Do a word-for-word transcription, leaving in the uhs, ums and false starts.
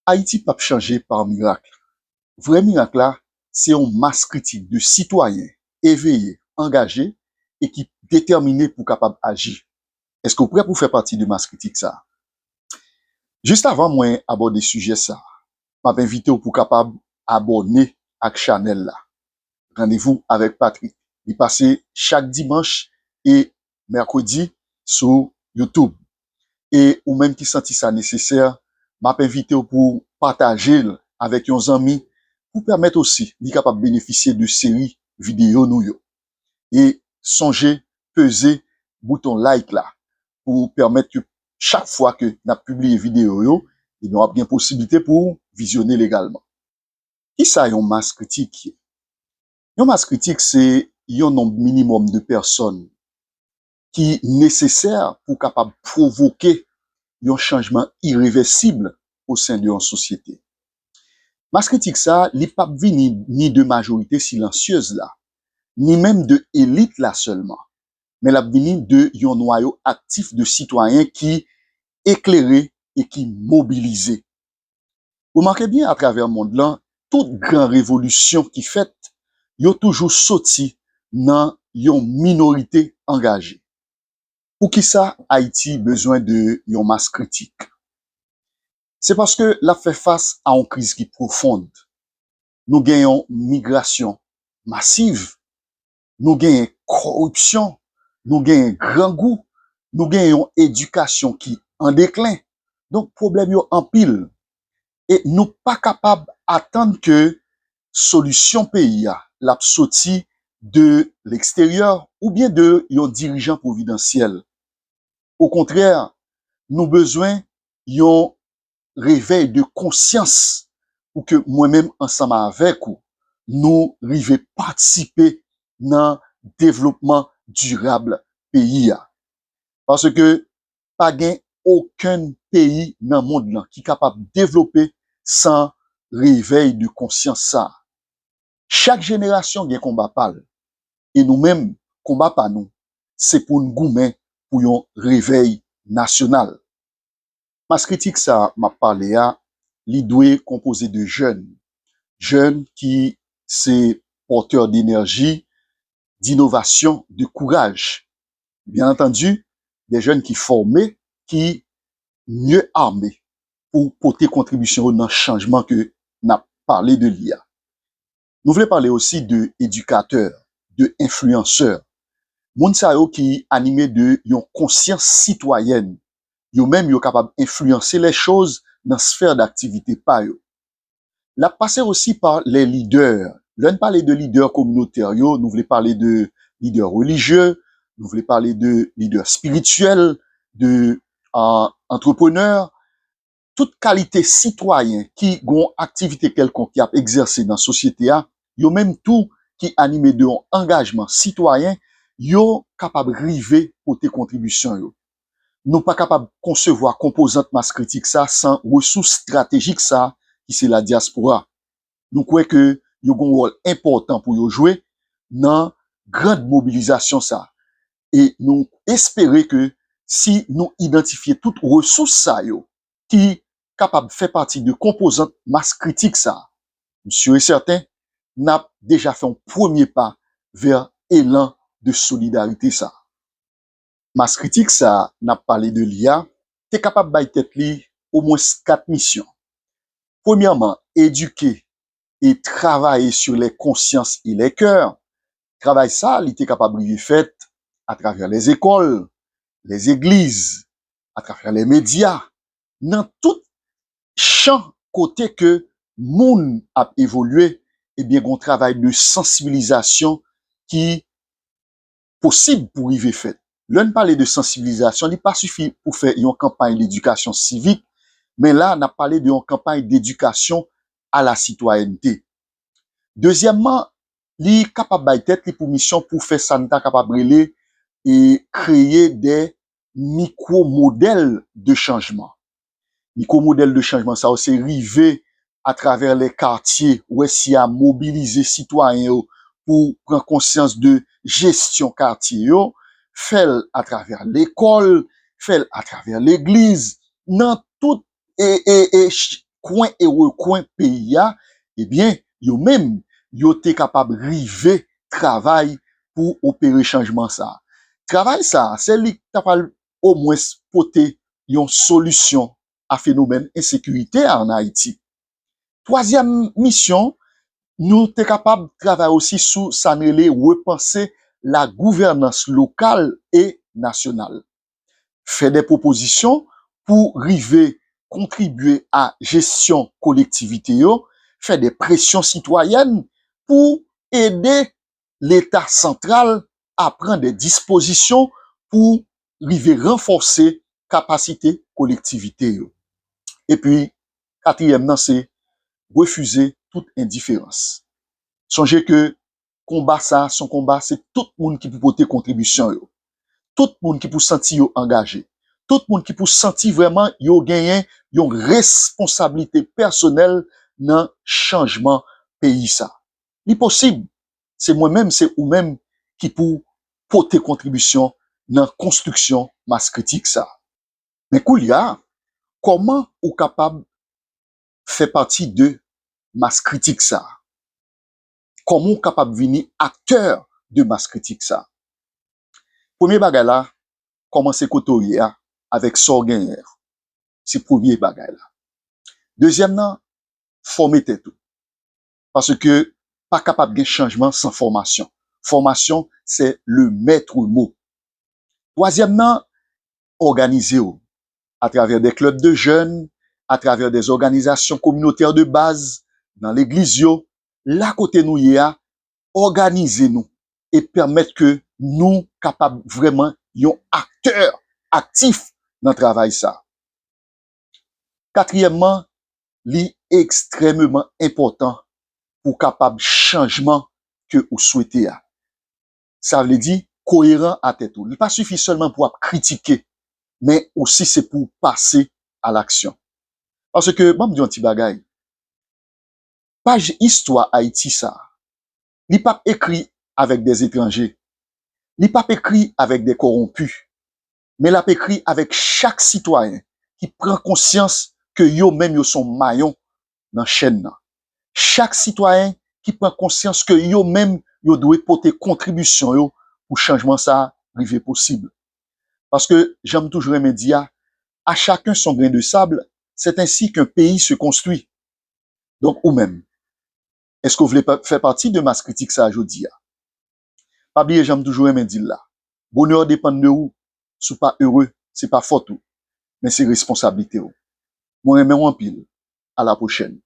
Ayiti p ap chanje pa mirak. Vrè mirak la, se yon mas kritik de sitwayen eveye, angaje e ki detèmine pou kapab aji. Èske w prè pou fè pati de mas kritik sa a? Jis avan mwen abòde sijè sa a, m ap envite w pou kapab abòne ak chanèl la. Randevou avèk Patrick. Li pase chak dimanch e mèkredi sou YouTube. E ou menm ki santi sa nesesè, m ap envite w pou pataje l avèk yon zanmi pou pèmèt osi li kapab benefisye de seri videyo nou yo. E sonje peze bouton like la pou pèmèt ke chak fwa ke n ap pibliye videyo yo, ebyen, w ap gen posiblite pou w vizyone l egalman. Kisa yon mas kritik ye? Yon mas kritik se yon nonb minimòm de pèsòn ki nesesè pou kapab pwovoke yon chanjman irevèsib o sen de yon sosyete. Mas kritik sa, li p ap vini ni de majorite silansyez la, ni menm de elit la sèlman, men l ap vini de yon nwayo aktif de sitwayen ki eklere e ki mobilize. Remake byen, atravè mond lan, tout gran revolisyon ki fèt, yo toujou soti nan yon minorite angaje. Poukisa Ayiti bezwen de yon mas kritik? Se paske l ap fè fas a yon kriz ki pwofon. Nou gen yon migrasyon masiv, nou gen koripsyon, nou gen grangou, nou gen yon edikasyon ki an deklen. Donk, pwoblèm yo anpil. E nou pa kapab atann ke solisyon peyi a, l ap soti de leksteryè oubyen de yon dirijan pwovidansyèl. Okontrè, nou bezwen yon revèy de konsyans pou ke mwen menm ansanm avèk ou, nou rive patisipe nan devlopman dirab peyi a. Paske pa gen okenn peyi nan mond lan ki kapab devlope san revèy de konsyans sa a. Chak jenerasyon gen konba pa l. E nou menm, konba pa nou, se pou n goumen pou yon revèy nasyonal. Mas kritik sa a m ap pale a, li dwe konpoze de jèn. Jèn ki se pòtè denèji, dinovasyon, de kouraj. Byen antandi, de jèn ki fòme, ki mye ame pou pote kontribisyon yo nan chanjman ke n ap pale de li a. Nou vle pale osi de edikatè, de enfliyansè. Moun sa yo ki anime de yon konsyans sitwayèn. Yo menm, yo kapab enfliyanse lè choz nan sfè daktivite pa yo. L ap pase osi pa lè lidè. Lè n pale de lidè kominotè yo, nou vle pale de lidè relijye, nou vle pale de lidè espirityèl, de, a, antreprenè. Tout kalite sitwayen ki gen yon aktivite kèlkonk y ap egzèse nan sosyete a, yo menm tou ki anime de yon angajman sitwayen, yo kapab rive pote kontribisyon yo. Nou pa kapab konsevwa konpozant mas kritik sa san resous estratejik sa ki se ladyaspora. Nou kwè ke yo gen yon wòl enpòtan pou yo jwe nan grand mobilizasyon sa. E nou espere ke si nou idantifye tout resous sa yo ki kapab fè pati de konpozant mas kritik sa, m si e sèten n ap deja fè yon premye pa vè elan de solidarite sa. Mas kritik sa a n ap pale de li a te kapab bay tèt li omwens kat misyon. Premyèman, éduquer et travailler sur les consciences et les cœurs. Travay sa a, li te kapab rive fèt atravè lèzekòl, lèzegliz, atravè lèmedya, nan tout chan kote ke moun ap evolye, ebyen, gen yon travay de sansibilizasyon ki posib pou rive fèt. Lè n pale de sansibilizasyon, li pa sifi pou fè yon kanpay ledikasyon sivik, men la, n ap pale de yon kanpay dedikasyon a la sitwayènte. Dezyèmman, li kapab bay tèt li pou misyon pou fè sa n ta kapab rele e kreye de mikwo modèl de chanjman. Mikwo modèl de chanjman sa yo se rive atravè lè katye, wè si a mobilize sitwayen yo pou pran konsyans de jesyon katye yo, fè l atravè lekòl, fè l atravè legliz, nan tout e, e, e, ch- kwen e rekwen peyi a, ebyen, yo menm, yo te kapab rive travay pou opere chanjman sa a. Travay sa a, se li k ta pral omwens pote yon solisyon a fenomèn ensekirite a ann Ayiti. Twazyèm misyon, nou te kapab travay osi sou sa n rele repanse lagouvènans lokal e nasyonal. Fè de pwopozisyon pou rive kontribye a jesyon kolektivite yo, fè de presyon sitwayèn pou ede Leta santral a pran de dispozisyon pou rive ranfòse kapasite kolektivite yo. Epi, katriyèm nan, se refize tout endiferans. Sonje ke konba sa, se yon konba, se tout moun ki pou pote kontribisyon yo. Tout moun ki pou santi yo angaje. Tout moun ki pou santi vrèman yo genyen yon responsablite pèsonèl nan chanjman peyi sa. Li posib, se mwen menm, se ou menm ki pou pote kontribisyon nan konstriksyon mas kritik sa. Men koulye a, kòman ou kapab fè pati de mas kritik sa? Kòman ou kapab vini aktè de mas kritik sa? Premye bagay la, kòmanse kote w ye a, avèk sa w genyen an. Se premye bagay la. Dezyèm nan, fòme tèt ou. Paske pa kapab gen chanjman san fòmasyon. Fòmasyon, se le maître mot. Twazyèm nan, òganize w atravè de klèb de jèn, atravè de òganizasyon kominotè de baz, nan legliz yo, la kote nou ye a, òganize nou e pèmèt ke nou kapab vrèman yon aktè aktif nan travay sa. Katriyèmman, li ekstrèmeman enpòtan pou kapab chanjman ke ou swete a. Sa vle di koyeran a tèt ou. Li pa sifi sèlman pou w ap kritike, men osi se pou w pase a laksyon. Paske, ban m di yon ti bagay. Paj istwa Ayiti sa a, li p ap ekri avèk de etranje. Li p ap ekri avèk de kòwonpi. Men l ap ekri avèk chak sitwayen ki pran konsyans ke yo menm yo se yon mayon nan chèn nan. Chak sitwayen ki pran konsyans ke yo menm yo dwe pote kontribisyon yo pou chanjman sa a rive posib. Paske, jan m toujou renmen di a, à chacun son grain de sable, c'est ainsi qu'un pays se construit. Donk, ou menm, èske w vle pa- fè pati de mas kritik sa a jodi a? Pa bliye, jan m toujou renmen di l la, bonè depann de ou. Si w pa ere, se pa fòt ou, men se responsablite w. Mwen renmen w anpil. À la prochaine.